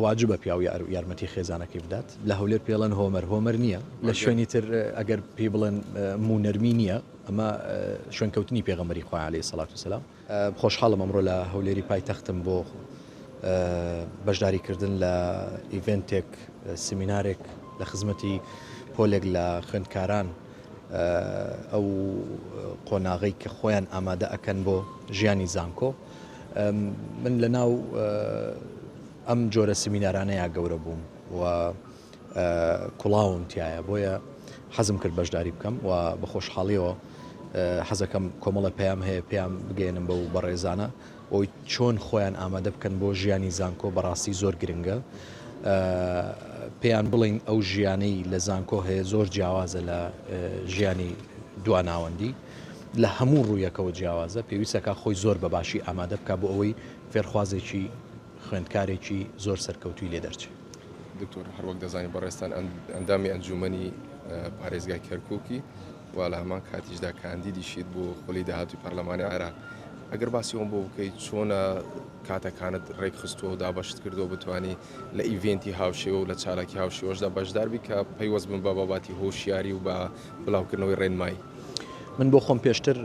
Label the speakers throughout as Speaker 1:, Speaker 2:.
Speaker 1: واجبە پیاو یارمەتی خێزانەکەی بدات. لە هەولێر پێڵێن هۆمەر، هۆمەر نییە. لە شوێنی تر ئەگەر پێی بڵێن موونەرمی نییە. ئەمە شوێنکەوتنی پێغەمبەری خوایە علیە سەڵات و سەلام. خۆشحاڵم ئەمڕۆ لە هەولێری پایتەختم بۆ بەشداریکردن لە ئیڤێنتێک، سیمینارێک لە خزمەتی پۆلێک لە خوێندکاران ئەو قۆناغەی کە خۆیان ئامادە ئەکەن بۆ ژیانی زانکۆ. من لە ناو ئەم جۆرە سمینارانەیا گەورە بووم و کوڵاوم تایە بۆیە حەزم کرد بەشداری بکەم و بە خۆشحاڵیەوە حەزەکەم کۆمەڵە پەیام هەیە پێیان بگەێنم بەو بەڕێزانە ئەوی چۆن خۆیان ئامادە بکەن بۆ ژیانی زانکۆ بەڕاستی زۆر گرنگە پێیان بڵین ئەو ژیانەی لە زانکۆ هەیە زۆر جیاوازە لە ژیانی دواناوەندی لە هەموو ڕوویەکەوە جیاوازە، پێویستەکا خۆی زۆر بە باشی ئامادە بکا بۆ ئەوەی فێرخوازێکی، خوێندکارێکی زۆر سەرکەوتووی لێ دەرچێ.
Speaker 2: دکتۆر هەروەک دەزانین بەڕێزتان ئەندامی ئەنجوومەنی پارێزگای کەرکووکی و لە هەمان کاتیشدا کاندیدیشیت بۆ خولی داهاتووی پەرلەمانی عێراق. ئەگەر باسی ئەوەم بۆ بکەیت چۆنە کاتەکانت ڕێکخستووە و دابەشت کردووە بتوانی لە ئیڤێنتی هاوشێوە و لە چالاکی هاوشێوەشدا بەشدار بی کە پەیوەست بن بە باباتی هۆشیاری و بە بڵاوکردنەوەی ڕێنمایی؟
Speaker 1: من بۆ خۆم پێشتر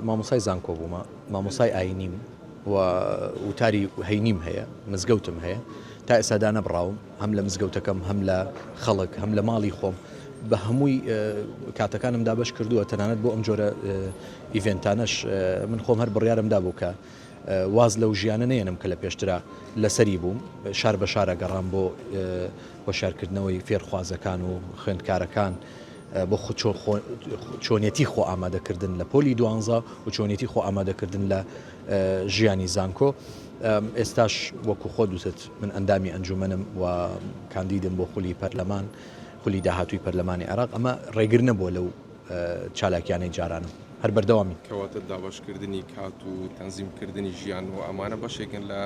Speaker 1: مامۆسای زانکۆ بوومە، مامۆسای ئاینیم و وتاری هەینیم هەیە، مزگەوتم هەیە، تا ئێستا دانەبڕاوم هەم لە مزگەوتەکەم هەم لە خەڵک هەم لە ماڵی خۆم بە هەمووی کاتەکانم دابەش کردووە تەنانەت بۆ ئەم جۆرە ئیڤێنتانەش من خۆم هەر بڕیارم دابوو کە واز لەو ژیانە نەیەنم کە لە پێشترا لەسەری بووم شار بە شارە گەڕام بۆ هۆشیارکردنەوەی فێرخوازەکان و خوێندکارەکان بۆ چۆنیەتی خۆ ئامادەکردن لە پۆلی دوانزە و چۆنیەتی خۆ ئامادەکردن لە ژیانی زانکۆ ئێستاش وەکو خۆ دوتت من ئەندامی ئەنجومەنم و کاندیدم بۆ خولی پەرلەمان خولی داهاتووی پەرلەمانی عێراق ئەمە ڕێگر نەبووە لەو چالاکیانەی جارانم هەر بەردەوامی.
Speaker 2: کەواتە دابەشکردنی کات و تەنزیمکردنی ژیان و ئەمانە بەشێکن لە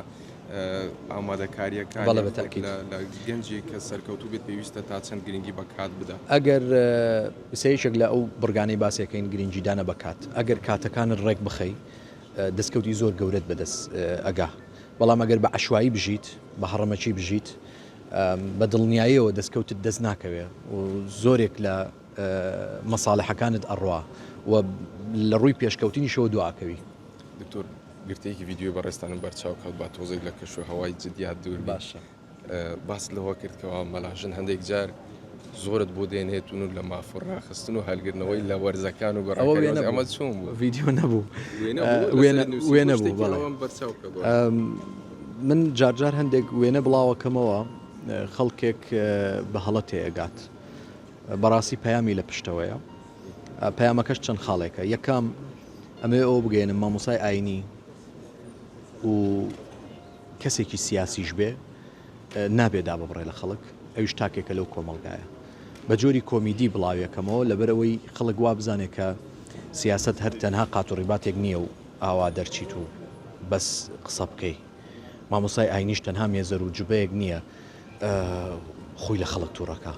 Speaker 2: ئامادەکارییەکان
Speaker 1: بەڵێ بە تەئکید.
Speaker 2: لە گەنجێک کە سەرکەوتوو بێت پێویستە تا چەند گرنگی بە کات بدات؟
Speaker 1: ئەگەر ئیستا یەکێک لە ئەو بڕگانەی باسێکەین گرنگیدانە بە کات، ئەگەر کاتەکانت ڕێک بخەی دەستکەوتی زۆر گەورەت بەدەست ئەگا، بەڵام ئەگەر بە عەشوایی بژیت، بە هەڕەمەکی بژیت بە دڵنیاییەوە دەستکەوتت دەست ناکەوێ و زۆرێک لە مەساڵحەکانت ئەڕوا و لە ڕووی پێشکەوتنیشەوە دواکەوی.
Speaker 2: دکتۆر گرتەیەکی ڤیدیۆی بەڕێزتانم بەرچاو کەوت با تۆزێک لە کەش و هەوای جدیات دوور بین.
Speaker 1: باشە.
Speaker 2: باست لەوە کرد کەوا مەلاژن هەندێک جار زۆرت بۆ دێنێت و لە مافوڕ ڕاخستن و هەلگرنەوەی لە وەرزەکان و
Speaker 1: ئەوە
Speaker 2: گۆڕانکاری
Speaker 1: وێنە
Speaker 2: وەرزی
Speaker 1: بوو
Speaker 2: ئەمە چۆن بوو؟
Speaker 1: ڤیدیۆ نەبوو
Speaker 2: وێنە بوو
Speaker 1: وێنە
Speaker 2: لەسەرت نووسیبوو
Speaker 1: وێنە بوو
Speaker 2: شتێکی
Speaker 1: بەڵێ
Speaker 2: ئەوەم بەرچاو کەوت.
Speaker 1: من جارجار هەندێک وێنە بڵاوەکەمەوە خەڵکێک بە هەڵە تێئەگات بەڕاستی پەیامی لە پشتەوەیە پەیامەکەش چەند خاڵێکە یەکەم ئەمەوێ ئەوە بگەیەنم مامۆسای ئاینی و کەسێکی سیاسیش بێ نابێ داببڕێ لە خەڵک ئەویش تاکێکە لەو کۆمەڵگایە بە جۆری کۆمیدی بڵاویەکەمەوە لەبەرئەوەی خەڵک وا بزانێ کە سیاسەت هەر تەنها قات و ڕیباتێک نییە و ئاوا دەرچیت و بەس قسە بکەی مامۆسای ئاینیش تەنها مێزەر و جوبەیەک نییە خۆی لە خەڵک توڕەکا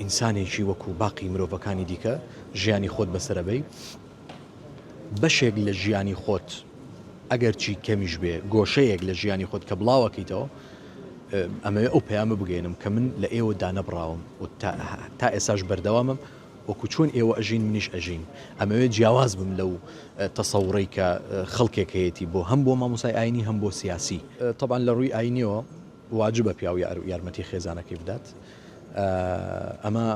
Speaker 1: ئینسانێکی وەکو باقی مرۆڤەکانی دیکە ژیانی خۆت بەسەرەبەی بەشێک لە ژیانی خۆت ئەگەرچی کەمیش بێ گۆشەیەک لە ژیانی خۆت کە بڵاوەکەیتەوە ئەمەوێ ئەو پەیامە بگەێنم کە من لە ئێوە دانەبڕاوم و تا ئێساش بەردەوامم وەکو چۆن ئێوە ئەژین منیش ئەژیم ئەمەوێ جیاواز بم لەو تەسەوڕەی کە خەڵکێک هەیەتی بۆ هەم بۆ مامۆسای ئاینی هەم بۆ سیاسی. تەبعەن لە ڕووی ئاینیەوە واجبە پیاو یارمەتی خێزانەکەی بدات ئەمە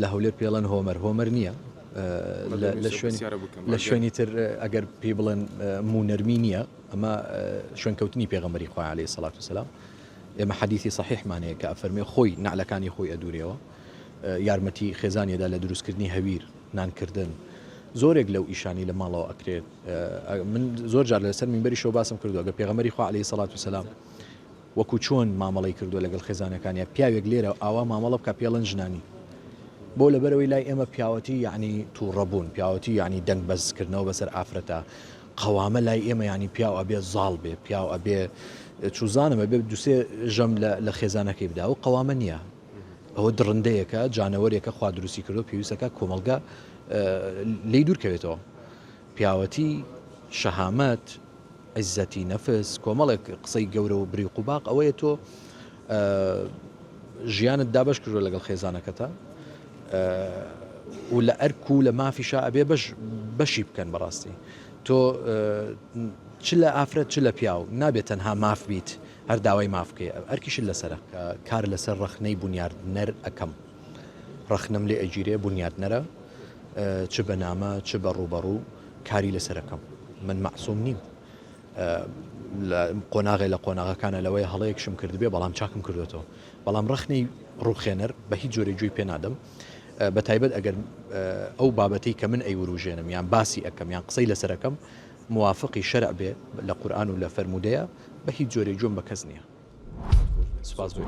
Speaker 1: لە هەولێر پێڵێن هۆمەر هۆمەر نییە لە شوێنی تر ئەگەر پێی بڵێن موونەرمی نییە ئەمە شوێنکەوتنی پێغەمبەری خوایە عەلەیهی سەڵات وسەلام ئێمە حەدیثی صحیحمان هەیە کە ئەفەرمێ خۆی نەعلەکانی خۆی ئەدورێەوە یارمەتی خێزانی ئەدا لە دروستکردنی هەویر، نانکردن، زۆرێک لەو ئیشانەی لە ماڵەوە ئەکرێت، من زۆر جار لەسەر مینبەریشەوە باسم کردووە گەر پێغەمبەری خوا عەلەیهی سەڵات و سەلام وەکو چۆن مامەڵەی کردووە لەگەڵ خێزانەکانیا پیاوێک لێرە ئاوا مامەڵە بکا پێڵێن ژنانی بۆ لەبەرەوەی لای ئێمە پیاوەتی یعنی تووڕەبوون پیاوەتی یعنی دەنگ بەرزکردنەوە بەسەر ئافرەتە قەوامە لای ئێمە یعنی پیاو ئەبێ زاڵ بێ پیاو ئەبێ چوزانم ئەبێ دوسێ ژەم لە خێزانەکەی بدا و قەوامە نییە ئەوە دڕندەیەکە، جانەوەرێکە خوا دروستی کردووە، پێویستەکە کۆمەڵگا لێی دوور کەوێتەوە. پیاوەتی، شەهامەت، عیزەتی نەفس، کۆمەڵێک قسەی گەورە و بریق و باق ئەوەیە تۆ ژیانت دابەش کردوە لەگەڵ خێزانەکەتا و لە ئەرک و لە مافیشا ئەبێ بەش بەشی بکەن بەڕاستی تۆ چ لە ئافرەت چ لە پیاو نابێت تەنها ماف بیت هەر داوای ماف بکەی ئەرکیشت لەسەرە. کار لەسەر ڕەخنەی بونیادنەر ئەکەم ڕەخنەم لێ ئەگیرێ بونیادنەرە چ بە نامە چ بە ڕووبەڕوو کاری لەسەر ئەکەم من مەعسوم نیم لە قۆناغێ لە قۆناغەکانە لەوەیە هەڵەیەکشم کردبێ بەڵام چاکم کردوێتەوە بەڵام ڕەخنەی ڕووخێنەر بە هیچ جۆرێک گوێی پێ نادەم بە تایبەت ئەگەر ئەو بابەتەی کە من ئەیوروژێنم یان باسی ئەەکەم یان قسەی لەسەرەکەم موافقی شەرع بێ لە قورئان و لە فەرموودەیە بە هیچ جۆرێک گوێم بە کەس نییە. سوپاس بۆ.